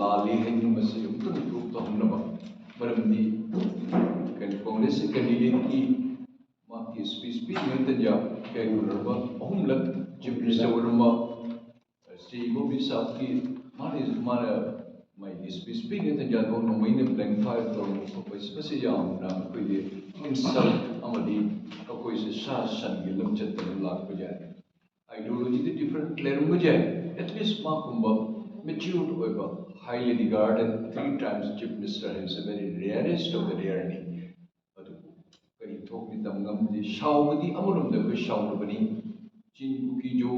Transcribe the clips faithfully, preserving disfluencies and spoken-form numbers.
ꯂꯥꯜꯂꯤ ꯍꯥꯏꯗꯨꯅ ꯃꯁꯤ ꯑꯃꯨꯛꯇꯪ ꯄ꯭ꯔꯨꯐ ꯇꯧꯍꯟꯅꯕ꯫ ꯃꯔꯝꯗꯤ ꯀꯩꯅꯣ, ꯀꯣꯡꯒ꯭ꯔꯦꯁꯀꯤ ꯀꯦꯟꯗꯤꯗꯦꯠꯀꯤ ꯃꯍꯥꯛꯀꯤ ꯁ꯭ꯄꯤꯆ ꯄꯤꯔꯤꯉꯩ ꯇꯟꯖꯥ ꯀꯌꯥ ꯎꯅꯔꯕ ꯑꯍꯨꯝꯂꯛ ꯆꯤꯐ ꯃꯤꯅꯤꯁꯇꯔ ꯑꯣꯏꯔꯝꯕ ꯁ꯭ꯔꯤ ꯒꯣꯕꯤꯟ ꯁꯥꯍꯕꯀꯤ ꯃꯥꯅ ꯃꯥꯅ ꯃꯥꯒꯤ ꯁ꯭ꯄꯤꯆ ꯄꯤꯔꯤꯉꯩ ꯇꯟꯖꯥꯗ ꯅꯣꯡꯃꯩꯅ ꯕ꯭ꯂꯦꯡ ꯐꯥꯏꯌꯔ ꯇꯧꯔꯝꯕ ꯈꯣꯠꯄ ꯃꯁꯤ ꯌꯥꯝꯅ ꯑꯩꯈꯣꯏꯒꯤ ꯏꯟꯁꯜꯠ ꯑꯃꯗꯤ ꯑꯩꯈꯣꯏꯁꯦ ꯁꯥ ꯁꯟꯒꯤ ꯂꯝꯆꯠꯇ ꯂꯥꯛꯄ ꯌꯥꯏ꯫ ꯑꯥꯏꯗꯤꯌꯣꯂꯣꯖꯤꯗꯤ ꯗꯤꯐꯔꯦꯟ ꯂꯩꯔꯝꯕ ꯌꯥꯏ꯫ ꯑꯦꯠꯂꯤꯁ ꯃꯥꯒꯨꯝꯕ ꯃꯦꯆ꯭ꯌꯨꯔ ꯑꯣꯏꯕ, highly regarded, three times chief minister ꯍꯥꯏꯕꯁꯦ very rarest of the rare ꯅꯤ꯫ ꯑꯗꯨꯕꯨ ꯀꯔꯤ ꯊꯣꯛꯅꯤ ꯇꯝ ꯉꯝꯗꯦ꯫ ꯁꯥꯎꯕꯗꯤ ꯑꯃꯔꯣꯝꯗ ꯑꯩꯈꯣꯏ ꯁꯥꯎꯔꯕꯅꯤ꯫ ꯆꯤꯡ ꯀꯨꯀꯤꯖꯣ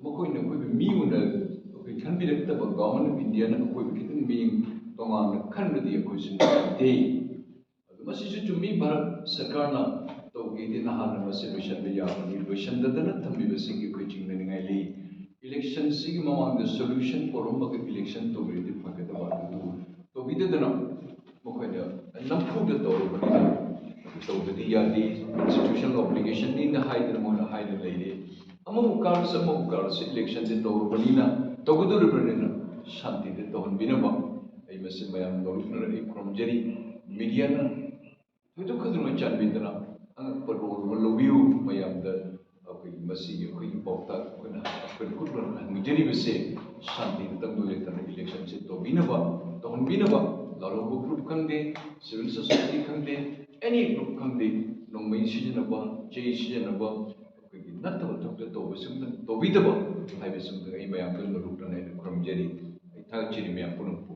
ꯃꯈꯣꯏꯅ ꯑꯩꯈꯣꯏꯕꯨ ꯃꯤ ꯑꯣꯏꯅ ꯑꯩꯈꯣꯏ ꯈꯟꯕꯤꯔꯛꯇꯕ, ꯒꯚꯔꯟꯃꯦꯟꯠ ꯑꯣꯐ ꯏꯟꯗꯤꯌꯥꯅ ꯑꯩꯈꯣꯏꯕꯨ ꯈꯤꯇꯪ ꯃꯤꯠꯌꯦꯡ ꯇꯣꯉꯥꯟꯅ ꯈꯟꯕꯗꯤ ꯑꯩꯈꯣꯏꯁꯨ ꯅꯨꯡꯉꯥꯏꯇꯦ꯫ ꯑꯗꯨ ꯃꯁꯤꯁꯨ ꯆꯨꯝꯃꯤ, ꯚꯥꯔꯠ ꯁꯔꯀꯥꯔꯅ ꯇꯧꯒꯦꯗꯤ ꯅꯍꯥꯟꯅ ꯃꯁꯤ ꯂꯣꯏꯁꯤꯟꯕ ꯌꯥꯕꯅꯤ꯫ ꯂꯣꯏꯁꯤꯟꯗꯗꯅ ꯊꯝꯕꯤꯕꯁꯤꯡꯒꯤ ꯑꯩꯈꯣꯏ ꯆꯤꯡꯅꯅꯤꯡꯉꯥꯏ ꯂꯩ꯫ ꯏꯂꯦꯛꯁꯟꯁꯤꯒꯤ ꯃꯃꯥꯡꯗ ꯁꯣꯂꯨꯁꯟ ꯄꯨꯔꯝꯃꯒ ꯏꯂꯦꯛꯁꯟ ꯇꯧꯕꯤꯔꯗꯤ ꯐꯒꯗꯕ, ꯑꯗꯨꯕꯨ ꯇꯧꯕꯤꯗꯗꯅ ꯃꯈꯣꯏꯅ ꯅꯝꯐꯨꯗ ꯇꯧꯔꯕꯅꯤꯅ ꯑꯗꯨ ꯇꯧꯕꯗꯤ ꯌꯥꯗꯦ꯫ ꯀꯣꯟꯁꯇꯤꯇ꯭ꯌꯨꯁꯅꯦꯜ ꯑꯣꯕ꯭ꯂꯤꯒꯦꯁꯟꯅꯤꯅ ꯍꯥꯏꯗꯅ ꯃꯣꯏꯅ ꯍꯥꯏꯅ ꯂꯩꯔꯦ꯫ ꯑꯃꯕꯨ ꯀꯥꯔꯁꯨ ꯑꯃꯕꯨ ꯀꯥꯔꯁꯨ ꯏꯂꯦꯛꯁꯟꯁꯦ ꯇꯧꯔꯕꯅꯤꯅ, ꯇꯧꯒꯗꯧꯔꯤꯕꯅꯤꯅ ꯁꯥꯟꯇꯤꯗ ꯇꯧꯍꯟꯕꯤꯅꯕ ꯑꯩ ꯃꯁꯤ ꯃꯌꯥꯝ ꯅꯣꯂꯨꯛꯅ ꯑꯩ ꯈꯨꯔꯨꯝꯖꯔꯤ꯫ ꯃꯤꯗꯤꯌꯥꯅ ꯊꯣꯏꯗꯣꯛ ꯈꯨꯗꯤꯡꯃꯛ ꯆꯥꯟꯕꯤꯗꯨꯅ ꯑꯉꯛꯄ ꯔꯣꯜ ꯑꯃ ꯂꯧꯕꯤꯌꯨ꯫ ꯃꯌꯥꯝꯗ ꯑꯩꯈꯣꯏꯒꯤ ꯃꯁꯤꯒꯤ ꯑꯩꯈꯣꯏꯒꯤ ꯄꯥꯎꯇꯥꯛ ꯑꯩꯈꯣꯏꯅ ꯑꯩꯈꯣꯏꯅ ꯎꯠꯂꯒ ꯍꯪꯖꯔꯤꯕꯁꯦ ꯁꯥꯟꯇꯤꯗ ꯇꯪꯗꯨ ꯂꯩꯇꯅ ꯏꯂꯦꯛꯁꯟꯁꯦ ꯇꯧꯕꯤꯅꯕ, ꯇꯧꯍꯟꯕꯤꯅꯕ ꯂꯥꯜꯍꯧꯕ ꯒ꯭ꯔꯨꯞ ꯈꯪꯗꯦ, ꯁꯤꯚꯤꯜ ꯁꯣꯁꯥꯏꯇꯤ ꯈꯪꯗꯦ, ꯑꯦꯅꯤ ꯒ꯭ꯔꯨꯞ ꯈꯪꯗꯦ, ꯅꯣꯡꯃꯩ ꯁꯤꯖꯤꯟꯅꯕ, ꯆꯩ ꯁꯤꯖꯤꯟꯅꯕ, ꯑꯩꯈꯣꯏꯒꯤ ꯅꯠꯇꯕ ꯊꯕꯛꯇ ꯇꯧꯕꯁꯤꯃꯇꯪ ꯇꯧꯕꯤꯗꯕ ꯍꯥꯏꯕꯁꯤꯃꯇꯪ ꯑꯩ ꯃꯌꯥꯝꯗ ꯅꯣꯂꯨꯛꯅ ꯑꯩꯅ ꯈꯨꯔꯨꯝꯖꯔꯤ꯫ ꯑꯩ ꯊꯥꯒꯠꯆꯔꯤ ꯃꯌꯥꯝ ꯄꯨꯝꯅꯃꯛꯄꯨ꯫